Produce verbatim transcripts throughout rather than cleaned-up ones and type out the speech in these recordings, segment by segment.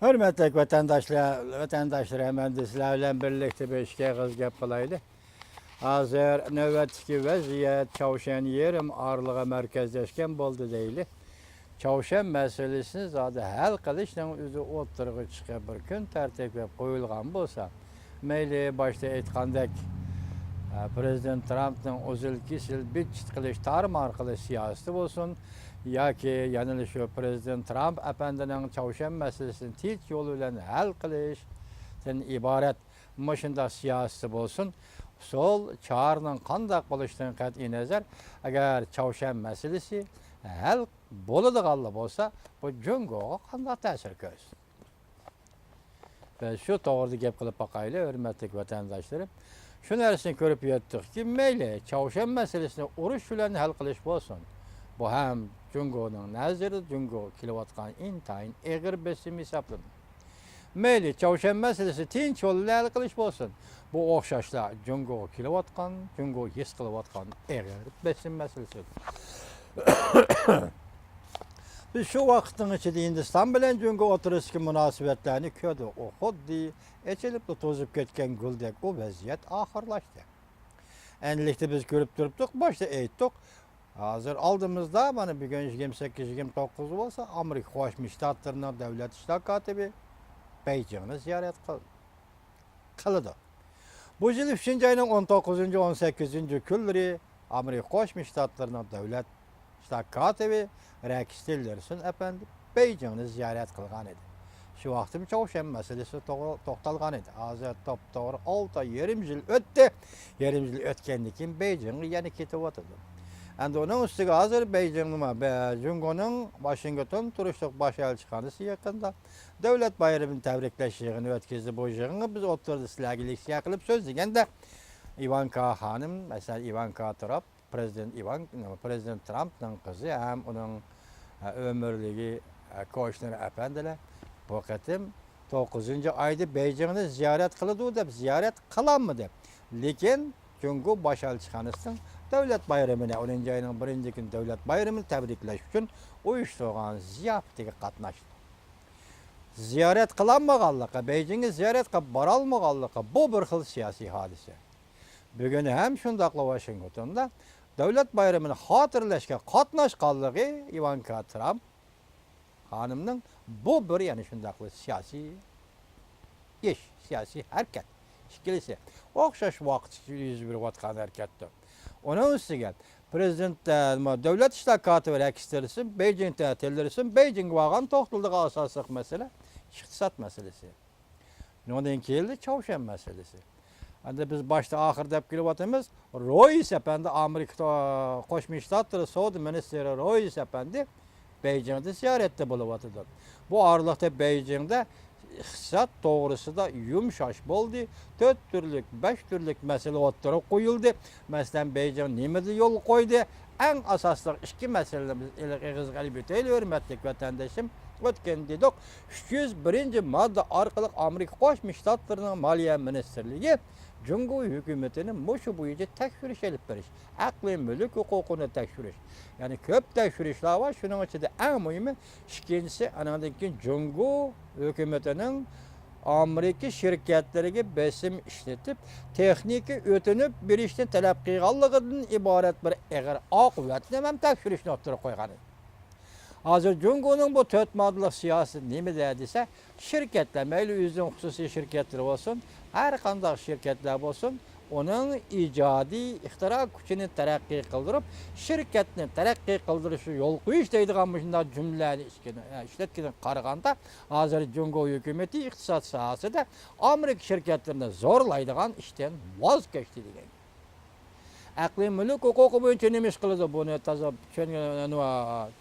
ھۆرمەتلىك ۋەتەنداشلار، ۋەتەنداشلىرىم، ئەمدى سىلەر بىلەن بىرلىكتە بىر ئىككى ئېغىز گەپ قىلايلى. ھازىر نۆۋەتتىكى ۋەزىيەت چاۋشيەن يېرىم ئارىلىغا مەركەزلەشكەن بولدى دەيلى. چاۋشيەن مەسىلىسىنى زادى ھەل قىلىشنىڭ ئۆزى ئوتتۇرىغا چىقىپ، بىر كۈن تەرتىپلەپ قويۇلغان بولسا، مەيلى، باشتا ئېيتقاندەك، ئە، پىرېزىدېنت ترامپنىڭ ئۈزۈل-كېسىل بىت-چىت قىلىش، تارمار قىلىش سىياسىتى بولسۇن، ياكى يەنىلا شۇ پىرېزىدېنت ترامپ ئەپەندىنىڭ چاۋشيەن مەسىلىسىنى تىنچ يول بىلەن ھەل قىلىشتىن ئىبارەت مۇشۇنداق سىياسىتى بولسۇن، سول چارىنىڭ قانداق بولۇشىدىن قەتئىينەزەر، ئەگەر چاۋشيەن مەسىلىسى ھەل بولىدىغانلا بولسا، بۇ جۇڭگوغا قانداق تەسىر كۆرسىتىدۇ؟ بىز شۇ توغرىدا گەپ قىلىپ باقايلى، ھۆرمەتلىك ۋەتەنداشلىرىم. شۇ نەرسىنى كۆرۈپ يەتتۇقكى، مەيلى، چاۋشيەن مەسىلىسىنى ئۇرۇش بىلەن ھەل قىلىش بولسۇن، بۇ ھەم جۇڭگونىڭ نەزىرىدە جۇڭگوغا كېلىۋاتقان ئىنتايىن ئېغىر بېسىم ھېسابلىنىدۇ. مەيلى، چاۋشيەن مەسىلىسى تىنچ يول بىلەن ھەل قىلىش بولسۇن، بۇ ئوخشاشلا جۇڭگوغا كېلىۋاتقان، جۇڭگو ھېس قىلىۋاتقان ئېغىر بېسىم مەسىلىسىدۇر. بىز شۇ ۋاقىتنىڭ ئىچىدە ھىندىستان بىلەن جۇڭگو ئوتتۇرىسىدىكى مۇناسىۋەتلەرنى كۆردۇق. ئۇ خۇددى ئېچىلىپلا توزۇپ كەتكەن گۈلدەك ئۇ ۋەزىيەت ئاخىرلاشتى. ئەنلىكتە بىز كۆرۈپ تۇرۇپتۇق، باشتا ئېيتتۇق. ھازىر ئالدىمىزدا مانا بۈگۈن يىگىرمە سەككىز، يىگىرمە توققۇز بولسا، ئامېرىكا قوشما شتاتلىرىنىڭ دۆلەت ئىشلار كاتىپى بېيجىڭنى زىيارەت قىل-، قىلىدۇ. بۇ يىل ئۈچىنچى ئاينىڭ ئون توققۇزىنچى، ئون سەككىزىنچى كۈنلىرى ئامېرىكا قوشما شتاتلىرىنىڭ دۆلەت ئىشلار كاتىپى رېكس تىللېرسون ئەپەندى بېيجىڭنى زىيارەت قىلغان ئىدى. شۇ ۋاقىتتىمۇ چاۋشيەن مەسىلىسى توغرا توختالغان ئىدى. ھازىر توپتوغرا ئالتە ئاي يېرىم يىل ئۆتتى. يېرىم يىل ئۆتكەندىن كېيىن بېيجىڭغا يەنە كېتىۋاتىدۇ. ئەمدى ئۇنىڭ ئۈستىگە ھازىر بېيجىڭ نېمە، بە-، جۇڭگونىڭ ۋاشىنگتون تۇرۇشلۇق باش ئەلچىخانىسى يېقىندا دۆلەت بايرىمىنى تەبرىكلەش يىغىنى ئۆتكۈزدى. بۇ يىغىنغا بىز ئوتتۇرىدا سىلەرگە لېكسىيە قىلىپ سۆزلىگەندە، ئىۋانكا خانىم، مەسىلەن، ئىۋانكا ترامپ، پىرېزىدېنت ئىۋان-، پىرېزىدېنت ترامپنىڭ قىزى ھەم ئۇنىڭ، ئە، ئۆمۈرلۈكى، ئە، كوشنېر ئەپەندىلەر بۇ قېتىم توققۇزىنچى ئايدا بېيجىڭنى زىيارەت قىلىدۇ دەپ زىيارەت قىلالمىدى. لېكىن جۇڭگو باش ئەلچىخانىسىنىڭ دۆلەت بايرىمىنى، ئونىنچى ئاينىڭ بىرىنچى كۈنى دۆلەت بايرىمىنى تەبرىكلەش ئۈچۈن ئۇيۇشتۇرغان زىياپىتىگە قاتناشتى. زىيارەت قىلالمىغانلىقى، بېيجىڭگە زىيارەتكە بارالمىغانلىقى، بۇ بىر خىل سىياسىي ھادىسە. بۈگۈن ھەم شۇنداقلا ۋاشىنگتوندا دۆلەت بايرىمىنى خاتىرىلەشكە قاتناشقانلىقى ئىۋانكا ترامپ خانىمنىڭ، بۇ بىر يەنە شۇنداقلا سىياسىي ئىش، سىياسىي ھەرىكەت. ئىككىلىسى ئوخشاش ۋاقىت ئىچىدە يۈز بېرىۋاتقان ھەرىكەتتۇر. ئۇنىڭ ئۈستىگە پىرېزىدېنت، ئە، دۆلەت ئىشلار كاتىپى رېكس تىللېرسون بېيجىڭ تە-، تىللېرسون بېيجىڭغا بارغان توختىلىدىغان ئاساسلىق مەسىلە ئىقتىساد مەسىلىسى. ئۇنىڭدىن كېيىن چاۋشيەن مەسىلىسى. ئەمدى بىز باشتا ئاخىر دەپ كېلىۋاتىمىز. رويس ئەپەندى، ئامېرىكا تو-، قوشما شتاتلىرى سودا مىنىستىرى رويس ئەپەندى بېيجىڭدا زىيارەتتە بولۇۋاتىدۇ. بۇ ئارىلىقتا بېيجىڭدا ئىقتىساد توغرىسىدا يۇمشاش بولدى. تۆت تۈرلۈك، بەش تۈرلۈك مەسىلە ئوتتۇرىغا قويۇلدى. مەسىلەن، بېيجىڭ نېمىدە يولغا قويدى؟ ئەڭ ئاساسلىق ئىككى مەسىلىنى بىز ئېغىزغا ئېلىپ ئۆتەيلى، ھۆرمەتلىك ۋەتەندىشىم. ئۆتكەندە دېدۇق، ئۈچ يۈز بىرىنچى ماددا ئارقىلىق ئامېرىكا قوشما شتاتلىرىنىڭ مالىيە مىنىستىرلىكى جۇڭگو ھۆكۈمىتىنى مۇشۇ بويىچە تەكشۈرۈش ئېلىپ بېرىش، ئەقلىي مۈلۈك ھوقۇقىنى تەكشۈرۈش، يەنى كۆپ تەكشۈرۈشلەر بار. شۇنىڭ ئىچىدە ئەڭ مۇھىمى، ئىككىنچىسى، ئانىڭدىن كېيىن جۇڭگو ھۆكۈمىتىنىڭ ئامېرىكا شىركەتلىرىگە بېسىم ئىشلىتىپ، تېخنىكا ئۆتۈنۈپ بېرىشنى تەلەپ قىلغانلىقىدىن ئىبارەت بىر ئېغىر ئاقىۋەتنى ھەم تەكشۈرۈشنى ئوتتۇرىغا قويغان ئىدى. ھازىر جۇڭگونىڭ بۇ تۆت ماددىلىق سىياسىتى نېمىدە دېسە، شىركەتلەر، مەيلى ئۆزىنىڭ خۇسۇسىي شىركەتلىرى بولسۇن، ھەر قانداق شىركەتلەر بولسۇن، ئۇنىڭ ئىجادىي ئىختىرا كۈچىنى تەرەققىي قىلدۇرۇپ، شىركەتنى تەرەققىي قىلدۇرۇشقا يول قويۇش دەيدىغان مۇشۇنداق جۈملىلەرنى ئىشكىنى-، ئىشلەتكىنىگە قارىغاندا، ھازىر جۇڭگو ھۆكۈمىتى ئىقتىساد ساھەسىدە ئامېرىكا شىركەتلىرىنى زورلايدىغان ئىشتىن ۋاز كەچتى دېگەن. ئەقلىي مۈلۈك ھوقۇقى بويىچە نېمە ئىش قىلىدۇ؟ بۇنى تازا چۈشەن-،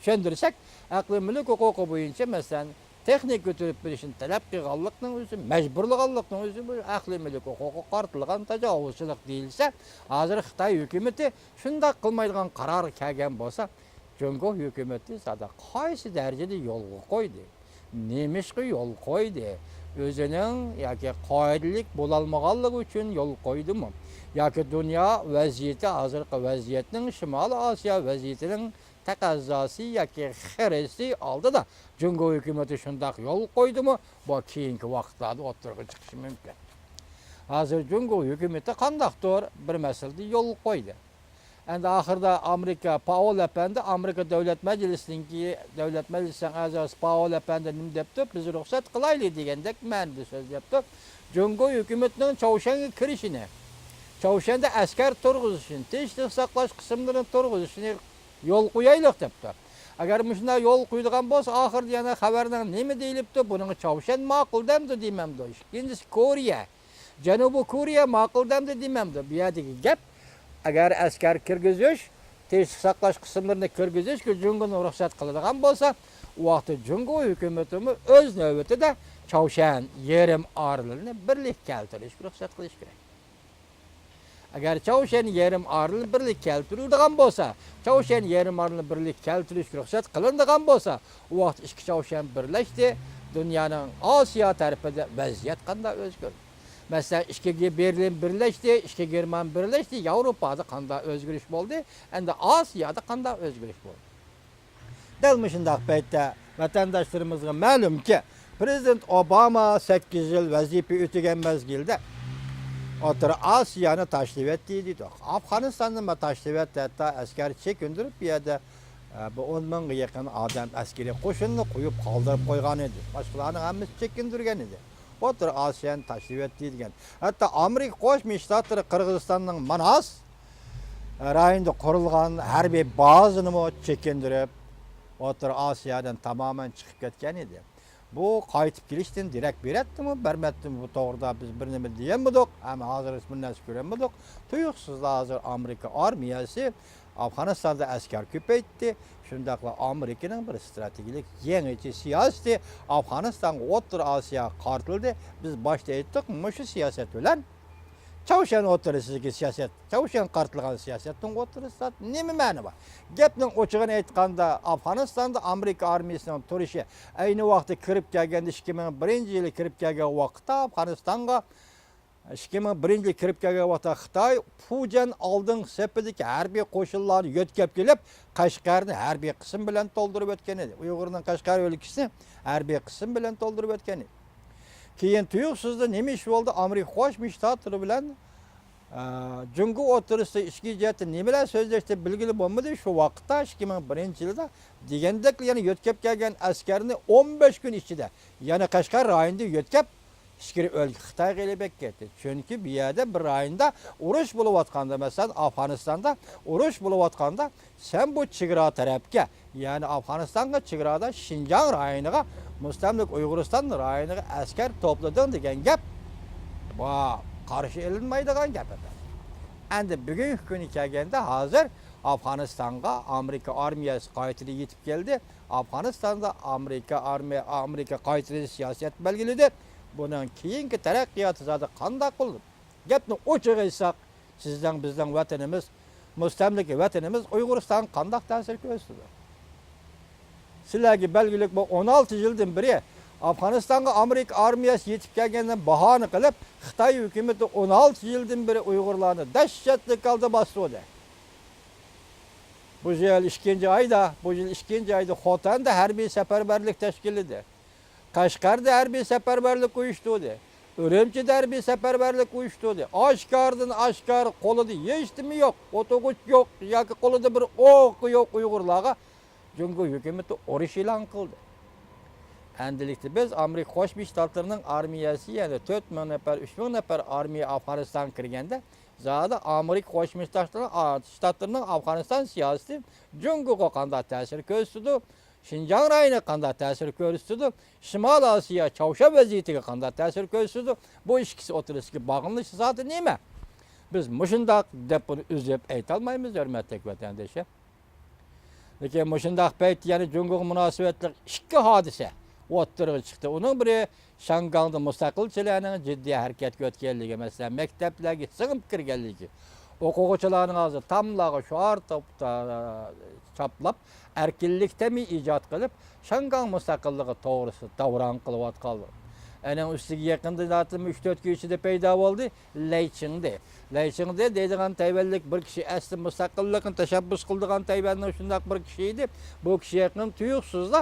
چۈشەندۈرسەك، ئەقلىي مۈلۈك ھوقۇقى بويىچە، مەسىلەن، تېخنىكا ئۆتۈنۈپ بېرىشنى تەلەپ قىلغانلىقنىڭ ئۆزى، مەجبۇرلىغانلىقنىڭ ئۆزى بۇ ئەقلىي مۈلۈك ھوقۇقىغا قارىتىلغان تاجاۋۇزچىلىق دېيىلسە، ھازىر خىتاي ھۆكۈمىتى شۇنداق قىلمايدىغان قارارغا كەلگەن بولسا، جۇڭگو ھۆكۈمىتى زادى قايسى دەرىجىدە يولغا قويدى؟ نېمىشقا يول قويدى؟ ئۆزىنىڭ ياكى قائىدىلىك بولالمىغانلىقى ئۈچۈن يول قويدىمۇ؟ ياكى دۇنيا ۋەزىيىتى، ھازىرقى ۋەزىيەتنىڭ، شىمالىي ئاسىيا ۋەزىيىتىنىڭ تەقەززاسى ياكى خىرىسى ئالدىدا جۇڭگو ھۆكۈمىتى شۇنداق يول قويدىمۇ، بۇ كېيىنكى ۋاقىتلاردا ئوتتۇرىغا چىقىشى مۇمكىن. ھازىر جۇڭگو ھۆكۈمىتى قانداقتۇر بىر مەسىلىدە يول قويدى. ئەمدى ئاخىرىدا ئامېرىكا، پاۋېل ئەپەندى، ئامېرىكا دۆلەت مەجلىسىنىڭكى، دۆلەت مەجلىسىنىڭ ئەزاسى پاۋېل ئەپەندى نېمە دەپتۇ؟ بىز رۇخسەت قىلايلى دېگەندەك مەنىدە سۆزلەپتۇ. جۇڭگو ھۆكۈمىتىنىڭ چاۋشيەنگە كىرىشىنى، چاۋشيەندە ئەسكەر تۇرغۇزۇشىنى، تىنچلىق ساقلاش قىسىملىرىنى تۇرغۇزۇشىنى يول قويايلىق دەپتۇ. ئەگەر مۇشۇنداق يول قويىدىغان بولسا، ئاخىرىدا يەنە خەۋەرنىڭ نېمە دېيىلىپتۇ؟ بۇنىڭغا چاۋشيەن ماقۇل دەمدۇ دېمەمدۇ؟ ئىككىنچىسى كورېيە، جەنۇبىي كورېيە ماقۇل دەمدۇ دېمەمدۇ؟ بۇ يەردىكى گەپ، ئەگەر ئەسكەر كىرگۈزۈش، تىنچلىق ساقلاش قىسىملىرىنى كىرگۈزۈشكە جۇڭگونى رۇخسەت قىلىدىغان بولسا، ئۇ ۋاقىتتا جۇڭگو ھۆكۈمىتىمۇ ئۆز نۆۋىتىدە چاۋشيەن يېرىم ئارىلىنى بىرلىككە كەلتۈرۈشكە رۇخسەت قىلىشى كېرەك. ئەگەر چاۋشيەن يېرىم ئارىلى بىرلىككە كەلتۈرۈلىدىغان بولسا، چاۋشيەن يېرىم ئارىلىنى بىرلىككە كەلتۈرۈشكە رۇخسەت قىلىنىدىغان بولسا، ئۇ ۋاقىت ئىككى چاۋشيەن بىرلەشتى، دۇنيانىڭ ئاسىيا تەرىپىدە ۋەزىيەت قانداق ئۆزگەردى؟ مەسىلەن، ئىككى بېرلىن بىرلەشتى، ئىككى گېرمان بىرلەشتى، ياۋروپادا قانداق ئۆزگىرىش بولدى؟ ئەمدى ئاسىيادا قانداق ئۆزگىرىش بولدى؟ دەل مۇشۇنداق پەيتتە ۋەتەنداشلىرىمىزغا مەلۇمكى، پىرېزىدېنت ئوباما سەككىز يىل ۋەزىپە ئۆتىگەن مەزگىلدە ئوتتۇرا ئاسىيانى تاشلىۋەتتى دېدۇق. ئافغانىستاننىمۇ تاشلىۋەتتى، ھەتتا ئەسكەر چېكىندۈرۈپ، بۇ يەردە، ئە، بىر ئون مىڭغا يېقىن ئادەم ئەسكىرىي قوشۇننى قويۇپ قالدۇرۇپ قويغان ئىدى. باشقىلارنىڭ ھەممىسى چېكىندۈرگەن ئىدى. ئوتتۇرا ئاسىيانى تاشلىۋەتتى دېگەن. ھەتتا ئامېرىكا قوشما شتاتلىرى قىرغىزىستاننىڭ ماناس رايونىدا قۇرۇلغان ھەربىي بازىنىمۇ چېكىندۈرۈپ، ئوتتۇرا ئاسىيادىن تامامەن چىقىپ كەتكەن ئىدى. بۇ قايتىپ كېلىشتىن دېرەك بېرەتتىمۇ، بەرمەتتىمۇ، بۇ توغرىدا بىز بىر نېمە دېيەلمىدۇق، ھەم ھازىر بىر نەرسە كۆرەلمىدۇق. تۇيۇقسىزلا ھازىر ئامېرىكا ئارمىيەسى ئافغانىستاندا ئەسكەر كۆپەيتتى. شۇنداقلا ئامېرىكىنىڭ بىر ئىستراتېگىيەلىك يېڭىچە سىياسىتى ئافغانىستانغا، ئوتتۇرا ئاسىياغا قارىتىلدى. بىز باشتا ئېيتتۇق، مۇشۇ سىياسەت بىلەن چاۋشيەن ئوتتۇرىسىدىكى سىياسەت، چاۋشيەنگە قارىتىلغان سىياسەتنىڭ ئوتتۇرىسىدا نېمە مەنە بار؟ گەپنىڭ ئوچۇقىنى ئېيتقاندا، ئافغانىستاندا ئامېرىكا ئارمىيىسىنىڭ تۇرۇشى ئەينى ۋاقىتتا كىرىپ كەلگەندە، ئىككى مىڭ بىرىنچى يىلى كىرىپ كەلگەن ۋاقىتتا ئافغانىستانغا، ئىككى مىڭ بىرىنچى يىلى كىرىپ كەلگەن ۋاقىتتا خىتاي پۇجيەن ئالدىنقى سېپىدىكى ھەربىي قوشۇنلارنى يۆتكەپ كېلىپ، قەشقەرنى ھەربىي قىسىم بىلەن تولدۇرۇپ ئۆتكەن ئىدى. ئۇيغۇرنىڭ قەشقەر ئۆلكىسىنى ھەربىي قىسىم بىلەن تولدۇرۇپ ئۆتكەن ئىدى. كېيىن تۇيۇقسىزدا نېمە ئىش بولدى؟ ئامېرىكا قوشما شتاتلىرى بىلەن، ئە، جۇڭگو ئوتتۇرىسىدا ئىچكى جەھەتتە نېمىلەر سۆزلەشتى بىلگىلى بولمىدى. شۇ ۋاقىتتا، ئىككى مىڭ بىرىنچى يىلدا دېگەندەكلا يەنە يۆتكەپ كەلگەن ئەسكەرنى ئون بەش كۈن ئىچىدە يەنە قەشقەر رايونىدا يۆتكەپ، ئىچكىرى ئۆلكە خىتايغا ئېلىپ بېرىپ كەتتى. چۈنكى بۇ يەردە بىر رايوندا ئۇرۇش بولۇۋاتقاندا، مەسىلەن، ئافغانىستاندا ئۇرۇش بولۇۋاتقاندا، سەن بۇ چېگرا تەرەپكە، يەنى ئافغانىستانغا، چېگرادا شىنجاڭ رايونىغا، مۇستەملىكە ئۇيغۇرىستان رايونىغا ئەسكەر توپلىدىڭ دېگەن گەپ، بۇ قارشى ئېلىنمايدىغان گەپ ئەمەس. ئەمدى بۈگۈنكى كۈنگە كەلگەندە، ھازىر ئافغانىستانغا ئامېرىكا ئارمىيەسى قايتىدىن يېتىپ كەلدى. ئافغانىستاندا ئامېرىكا ئارمىيە، ئامېرىكا قايتىدىن سىياسەت بەلگىلىدى. بۇنىڭ كېيىنكى تەرەققىياتى زادى قانداق بولىدۇ؟ گەپنى ئوچۇق ئېيتساق، سىزنىڭ، بىزنىڭ ۋەتىنىمىز، مۇستەملىكە ۋەتىنىمىز ئۇيغۇرىستانغا قانداق تەسىر كۆرسىتىدۇ؟ سىلەرگە بەلگىلىك، بۇ ئون ئالتە يىلدىن بېرى ئافغانىستانغا ئامېرىكا ئارمىيەسى يېتىپ كەلگەننى باھانە قىلىپ، خىتاي ھۆكۈمىتى ئون ئالتە يىلدىن بېرى ئۇيغۇرلارنى دەھشەتلىك ھالدا باستۇردى. بۇ يىل ئىككىنچى ئايدا، بۇ يىل ئىككىنچى ئايدا خوتەندە ھەربىي سەپەرۋەرلىك تەشكىللىدى. قەشقەردە ھەربىي سەپەرۋەرلىك ئۇيۇشتۇردى. ئۈرۈمچىدە ھەربىي سەپەرۋەرلىك ئۇيۇشتۇردى. ئاشكارىدىن ئاشكارا قولىدا ھېچنېمە يوق، ئوتوغۇچ يوق ياكى قولىدا بىر ئوقى يوق ئۇيغۇرلارغا جۇڭگو ھۆكۈمىتى ئۇرۇش ئېلان قىلدى. ئەمدىلىكتە بىز ئامېرىكا قوشما شتاتلىرىنىڭ ئارمىيەسى، يەنى تۆت مىڭ نەپەر، ئۈچ مىڭ نەپەر ئارمىيە ئافغانىستانغا كىرگەندە، زادى ئامېرىكا قوشما شتاتلىرىنىڭ، شتاتلىرىنىڭ ئافغانىستان سىياسىتى جۇڭگوغا قانداق تەسىر كۆرسىتىدۇ؟ شىنجاڭ رايونىغا قانداق تەسىر كۆرسىتىدۇ؟ شىمالىي ئاسىيا، چاۋشيەن ۋەزىيىتىگە قانداق تەسىر كۆرسىتىدۇ؟ بۇ ئىككىسى ئوتتۇرىسىدىكى باغلىنىش زادى نېمە؟ بىز مۇشۇنداق دەپ بۇنى ئۈزۈپ ئېيتالمايمىز، ھۆرمەتلىك ۋەتەندىشىم. لېكىن مۇشۇنداق پەيتتە يەنە جۇڭگوغا مۇناسىۋەتلىك ئىككى ھادىسە ئوتتۇرىغا چىقتى. ئۇنىڭ بىرى شياڭگاڭدا مۇستەقىلچىلەرنىڭ جىددىي ھەرىكەتكە ئۆتكەنلىكى، مەسىلەن، مەكتەپلەرگە سىڭىپ كىرگەنلىكى، ئوقۇغۇچىلارنىڭ ھازىر تاملارغا شوئار توپ-، تا-، چاپلاپ، ئەركىنلىك تېمى ئىجاد قىلىپ، شياڭگاڭ مۇستەقىللىقى توغرىسىدا داۋراڭ قىلىۋاتقانلىقى. ئەنىڭ ئۈستىگە يېقىندىن تارتىپ ئۈچ تۆت كۈن ئىچىدە پەيدا بولدى لەي چىڭدې. لەي چىڭدې دەيدىغان تەيۋەنلىك بىر كىشى، ئەسلى مۇستەقىللىقنى تەشەببۇس قىلىدىغان تەيۋەننىڭ شۇنداق بىر كىشى ئىدى. بۇ كىشى يېقىن تۇيۇقسىزلا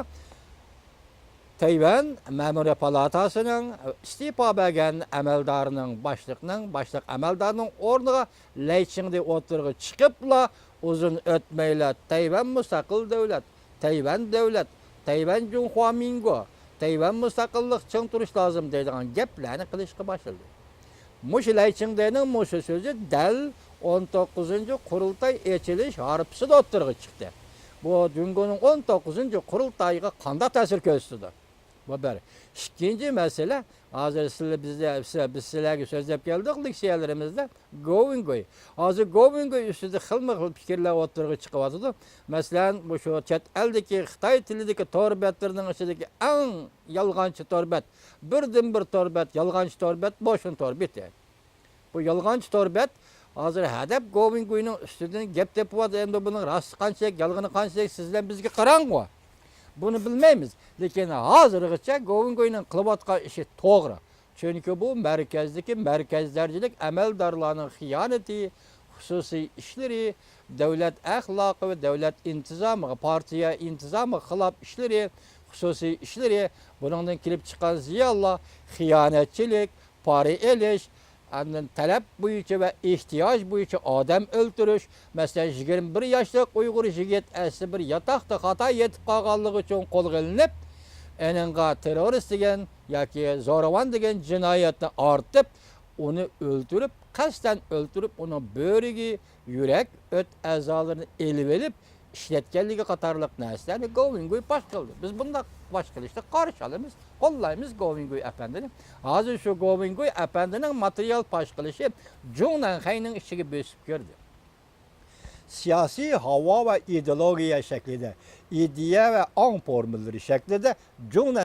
تەيۋەن مەمۇرىي پالاتاسىنىڭ ئىستېپا بەرگەن ئەمەلدارىنىڭ، باشلىقنىڭ، باشلىق ئەمەلدارنىڭ ئورنىغا لەي چىڭدې ئوتتۇرىغا چىقىپلا، ئۇزۇن ئۆتمەيلا تەيۋەن مۇستەقىل دۆلەت، تەيۋەن دۆلەت، تەيۋەن جۇڭخۇا مىنگو، تەيۋەن مۇستەقىللىق چىڭ تۇرۇش لازىم دەيدىغان گەپلەرنى قىلىشقا باشلىدى. مۇشۇ لەي چىڭدېنىڭ مۇشۇ سۆزى دەل ئون توققۇزىنچى قۇرۇلتاي ئېچىلىش ھارپىسىدا ئوتتۇرىغا چىقتى. بۇ جۇڭگونىڭ ئون توققۇزىنچى قۇرۇلتايىغا قانداق تەسىر كۆرسىتىدۇ؟ بۇ بىر. ئىككىنچى مەسىلە، ھازىر سىلەر، بىزدە، سىلەر، بىز سىلەرگە سۆزلەپ كەلدۇق لېكسىيەلىرىمىزدە. گوۋىنگوي. ھازىر گوۋىنگوي ئۈستىدە خىلمۇ خىل پىكىرلەر ئوتتۇرىغا چىقىۋاتىدۇ. مەسىلەن، مۇشۇ چەت ئەلدىكى خىتاي تىلىدىكى تور بەتلىرىنىڭ ئىچىدىكى ئەڭ يالغانچى تور بەت، بىردىنبىر تور بەت، يالغانچى تور بەت، بوشۇن تور بېتى. بۇ يالغانچى تور بەت ھازىر ھەدەپ گوۋىنگوينىڭ ئۈستىدىن گەپ تېپىۋاتىدۇ. ئەمدى بۇنىڭ راستى قانچىلىك، يالغىنى قانچىلىك سىز بىلەن بىزگە قاراڭغۇ. بۇنى بىلمەيمىز. لېكىن ھازىرغىچە گوۋىنگوينىڭ قىلىۋاتقان ئىشى توغرا. چۈنكى بۇ مەركەزدىكى مەركەز دەرىجىلىك ئەمەلدارلارنىڭ خىيانىتى، خۇسۇسىي ئىشلىرى، دۆلەت ئەخلاقى ۋە دۆلەت ئىنتىزامىغا، پارتىيە ئىنتىزامىغا خىلاپ ئىشلىرى، خۇسۇسىي ئىشلىرى، بۇنىڭدىن كېلىپ چىققان زىيانلار، خىيانەتچىلىك، پارا ئېلىش، ئاندىن تەلەپ بويىچە ۋە ئېھتىياج بويىچە ئادەم ئۆلتۈرۈش. مەسىلەن، يىگىرمە بىر ياشلىق ئۇيغۇر يىگىت ئەسلى بىر ياتاقتا خاتا يېتىپ قالغانلىقى ئۈچۈن قولغا ئېلىنىپ، ئېنىڭغا تېررورىست دېگەن ياكى زورىۋان دېگەن جىنايەتنى ئارتىپ، ئۇنى ئۆلتۈرۈپ، قەستەن ئۆلتۈرۈپ، ئۇنىڭ بۆرىكى، يۈرەك، ئۆت ئەزالىرىنى ئېلىۋېلىپ، ئىشلەتكەنلىكى قاتارلىق نەرسىلەرنى گوۋىنگوي پاش قىلدى. بىز بۇنداق پاش قىلىشنى قارشى ئالىمىز، قوللايمىز گوۋىنگوي ئەپەندىنى. ھازىر شۇ گوۋىنگوي ئەپەندىنىڭ ماتېرىيال پاش قىلىشى جۇڭنەنخەينىڭ ئىچىگە بۆسۈپ كىردى. سىياسىي ھاۋا ۋە ئىدېئولوگىيە شەكلىدە، ئىدىيە ۋە ئاڭ فورمۇلىلىرى شەكلىدە جۇڭنەن